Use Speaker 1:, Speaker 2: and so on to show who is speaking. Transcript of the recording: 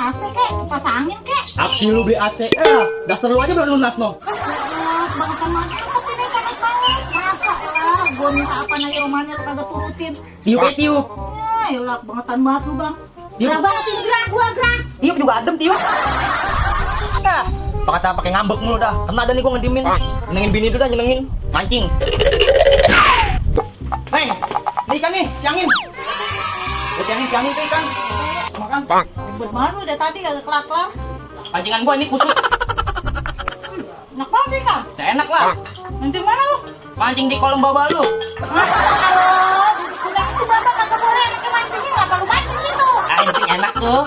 Speaker 1: AC kek, kipas angin kek.
Speaker 2: Aksi lu beli AC. Dasar lu aja belum lunas no.
Speaker 1: Bangetan masuk tapi ini panas banget. Masa elah, gua minta apa lagi omannya lu kagak turutin.
Speaker 2: Tiup ya tiup.
Speaker 1: Ya elah, bangetan banget lu bang.
Speaker 2: Tiup.
Speaker 1: Gerah banget ini gerah, gua gerah.
Speaker 2: Tiup juga adem tiup. Nah, kata pakai ngambek mulu dah. Kena ada nih gua ngedimin. Nyenengin bini dulu dah, nyenengin. Mancing. Neng, ini ikan nih, siangin. Siangin tuh ikan. Makan.
Speaker 1: Ribet banget lu dari tadi kagak kelar-kelar.
Speaker 2: Pancingan gua ini kusut.
Speaker 1: Enak banget nih kak.
Speaker 2: Ya enak lah.
Speaker 1: Mancing mana lu?
Speaker 2: Mancing di kolam bawah lu.
Speaker 1: Masa kalau udah itu bapak kagak boleh anaknya mancingin, ngapa lu mancing gitu?
Speaker 2: Ah, yang penting enak tuh.